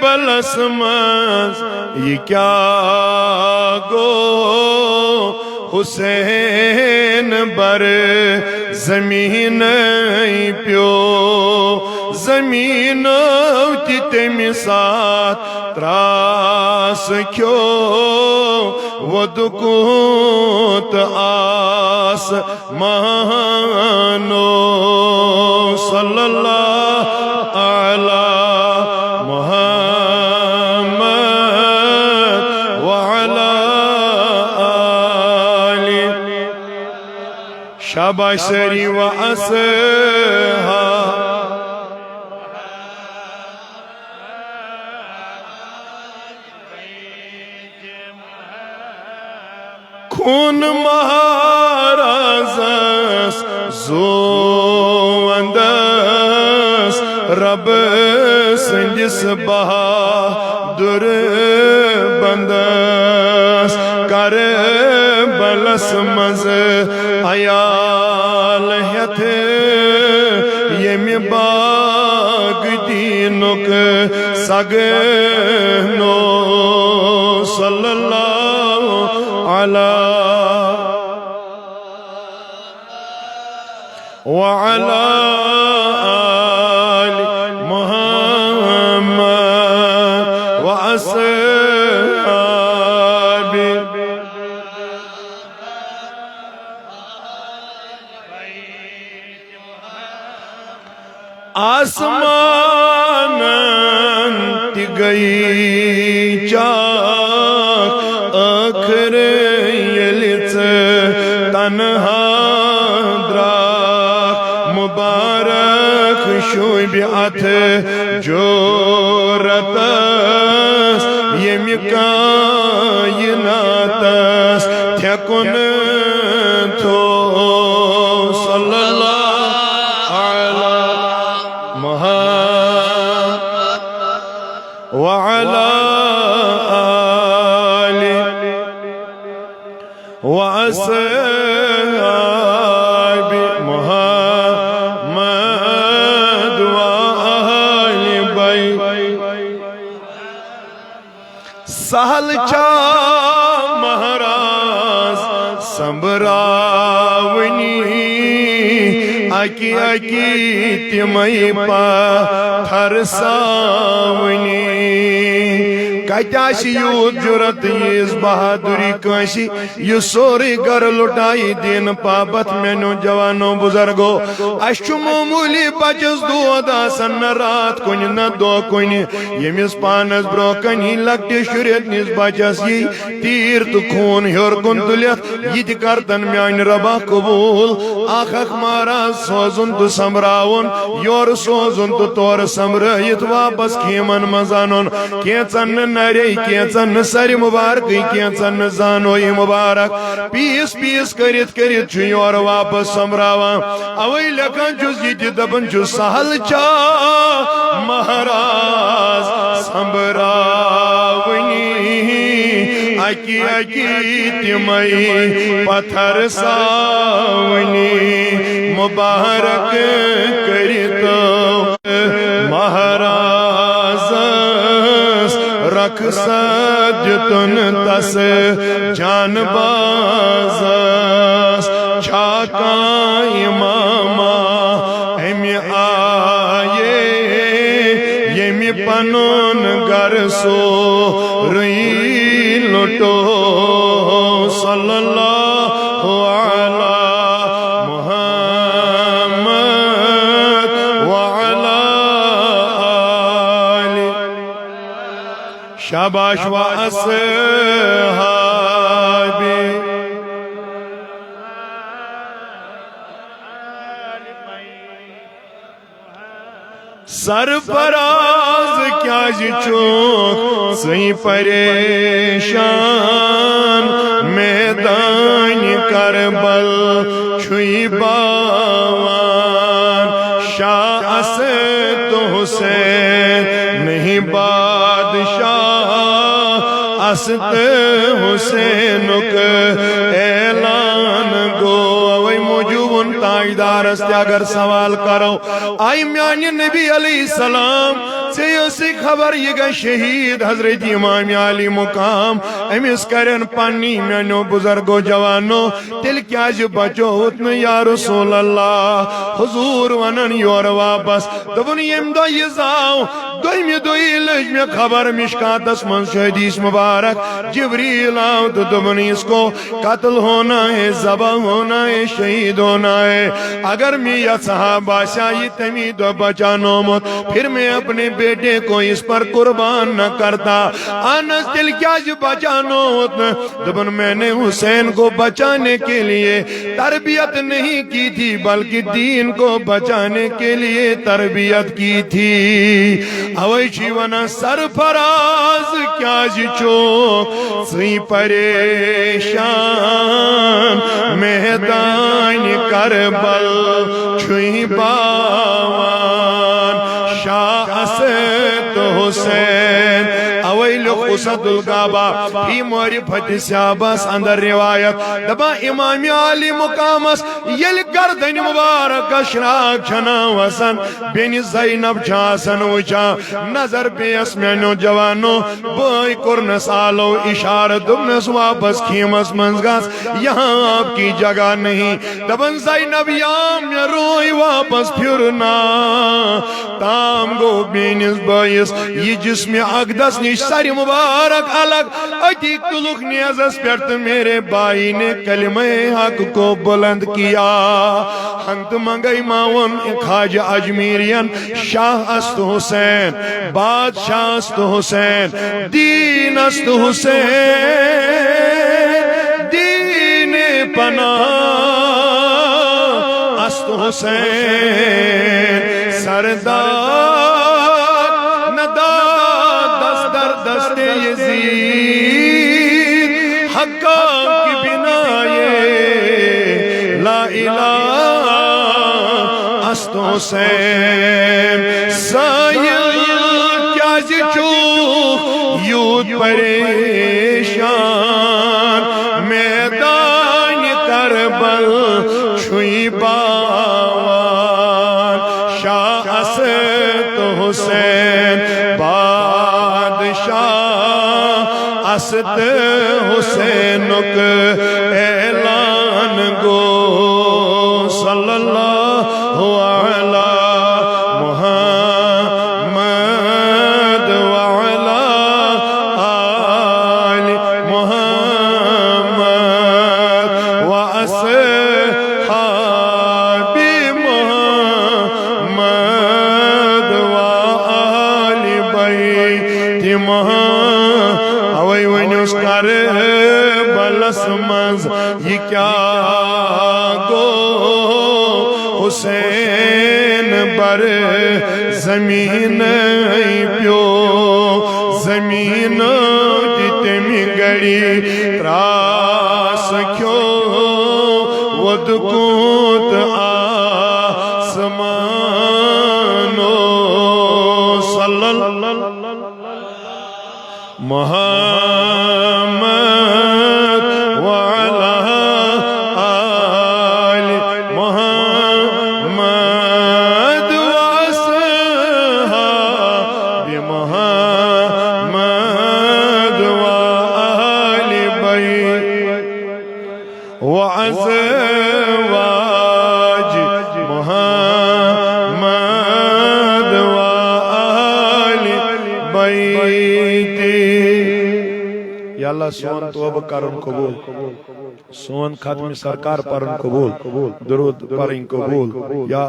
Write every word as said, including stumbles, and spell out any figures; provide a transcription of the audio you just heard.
Plus منٛز یہِ کیٛاہ گوٚو؟ حسین بر زمینٕے پیوٚو، زمینو تہِ تمہِ ساتہٕ تراس کھیوٚو، وۄدٕ کوٗت آس مانو۔ صلی اللہ علی محمد وعلی آلہ۔ شاباش سٲری و اصحاب۔ خوٗن مہرازس زوٗ ونٛدس، رب سٕنٛدِس بہادُر بندس۔ کربلس منٛز عیال ہٮ۪تھ ییٚمہِ باغ دیٖنُک سگنو۔ صلی اللہ علی وعلی آل محمد و اصحابہ۔ آسمانن تہِ گٔیے چاک، ٲخر ییٚلہِ ژٕ تنہا درٛاکھ۔ مبارک شوٗبہِ اتھ جرأتس، ییٚمہِ کائناتس تھٮ۪کُن تھوٚو۔ صلی اللہ علی محمد وعلی آل و اصحاب محمد و اہل بیت۔ سہل چھا مہراز سنبراونی، اکی اکی تمے پتھر ساونی۔ کتہِ آسہِ یوٗت جرأت، ییٖژ بہادری کٲنٛسہِ؟ یہِ سورُے گرٕ لُٹایہِ دیٖنہٕ پابتھ۔ میانیو جوانو بزرگو، اسہِ چھُ معموٗلی بچس دود آسان، نہ راتھ کُنہِ نہ دۄہ کُنہِ، ییٚمِس پانس برونٛہہ کنہِ لۄکٹِس شُرٮ۪تھ نِس بچس یی تیٖر تہٕ خوٗن ہیوٚر کُن تُلِتھ، یہِ تہِ کرتن میانہِ رۄبا قبوٗل۔ اکھ اکھ مہراز سوزُن تہٕ سنبراوُن، یورٕ سوزُن تہٕ تورٕ سنبرٲیِتھ واپس خیمن منٛز انُن۔ کینٛژن نہٕ نرے، کینٛژن نہٕ سرِ مبارکٕے، کینٛژن نہٕ زانوے مبارک۔ پیٖس پیٖس کٔرِتھ کٔرِتھ چھُ یورٕ واپس سنبراوان۔ اوے لیکھان چھُس، یہِ تہِ دپان چھُس، سہل چھا مہراز سنبراونی، اکی اکی تمے پتھر ساونی۔ مبارک کٔرِتو مہرازس رخصت، دیُتُن تس جان بازس۔ چھا کانٛہہ اماما امہِ آیے، ییٚمہِ پنُن گرٕ سورُے لُٹو؟ صلی اللہ علی محمد وعلی آلہ۔ شاباش و اصحابہ۔ سرفراز کیازِ چھُکھ ژٕے پریشان؟ میدانِ کربل چھُے باوان۔ شاہ اسد تہٕ حسین نہیں بادشاہ، اسد تہٕ حسینُک اعلان گوٚو۔ اوے موٗجوٗب تاجدارس تہِ اگر سوال کرو، آے میانہِ نبی علیہ السلام، ژےٚ ٲسٕے خبر یہِ گژھِ شہید حضرت امام علی مقام، أمِس کرن پننی میانیو بزرگو جوانو، تیٚلہِ کیازِ بچووُتھ نہٕ یا رسول اللہ؟ حضور ونان یورٕ واپس، دوٚپُن، ییٚمہِ دۄہ یہِ زاو، دوٚیمہِ دۄہی لٔج مےٚ خبر، مشکاتس منٛز چھُ حدیث مبارک، جبریل آو تہٕ دوٚپُن، اس کو قتل ہونا ہے، ذبح ہونا ہے، شہید ہونا ہے۔ اگر مےٚ یہِ صحابہ باسیا یہِ تمی دۄہ بچانومُت، پھر میں اپنے بیٹے کو اس پر قربان نہ کرتا۔ انس، تیٚلہِ کیازِ بچانووُتھ نہٕ؟ دوٚپُن، میں نے حسین کو بچانے کے لیے تربیت نہیں کی تھی، بلکہ دین کو بچانے کے لیے تربیت کی تھی۔ اوے چھُ ونان، سرفراز کیازِ چھُکھ ژٕے پریشان؟ میدانِ کربل چھُے باوان شاہ اسد حسین۔ اوے لیوٚکھ اسد الغابہ فی معرفت صحابس اندر روایت، دپان، امام علی مقامس ییٚلہِ گردنِ مبارکس شراک چھنا وسان، بیٚنہِ زینب چھِ آسان وٕچھان، نظر پیٚیس میانیو جوانو، بٲے کوٚرنس آلو اشارٕ، دوٚپنس، واپس خیمس منٛز گژھ، یہاں آپ کی جگہ نہیں۔ دپان، زینب، یا مےٚ روے واپس پھرنا۔ تام گوٚو میٲنِس بٲیِس یہِ جسمِ اقدس نِش سرِ مبارک الگ، أتی تُلُکھ نیزس پٮ۪ٹھ تہٕ میرے بھائی نے کلمہ حق کو بلند کیا۔ ہنگتہٕ منگے ما ووٚن خواجہ اجمیرین، شاہ است حسین، بادشاہ است حسین، دین است حسین، دین پناہ است حسین، سردار نداد است در دست یزید، حقا کی بنای لا الہ است حسین۔ سائل کیازِ چھُکھ یوٗت پریشان؟ میدانِ کربل چھُے باوان شاہ اسد حسین، بادشاہ اسد حسینُک اعلان گوٚو۔ صلی اللہ علی محمد وعلی آل محمد وأصحاب محمد وآل بیت محمد۔ اوے ؤنِوس کربلس منٛز یہِ کیٛاہ گوٚو؟ حسین بر زمین پیو، زمین تہِ تمہِ گڑی تراس کھیو، وۄد کوٗت آسمان اوس۔ صلی اللہ محمد وعلى آل محمد وأصحاب محمد وآل بيت وأزواج محمد وآل بيته۔ یا اللہ، سون توبہ کرُن قبول، سون ختم سرکار پرُن قبول، درود پرٕنۍ قبول۔ یا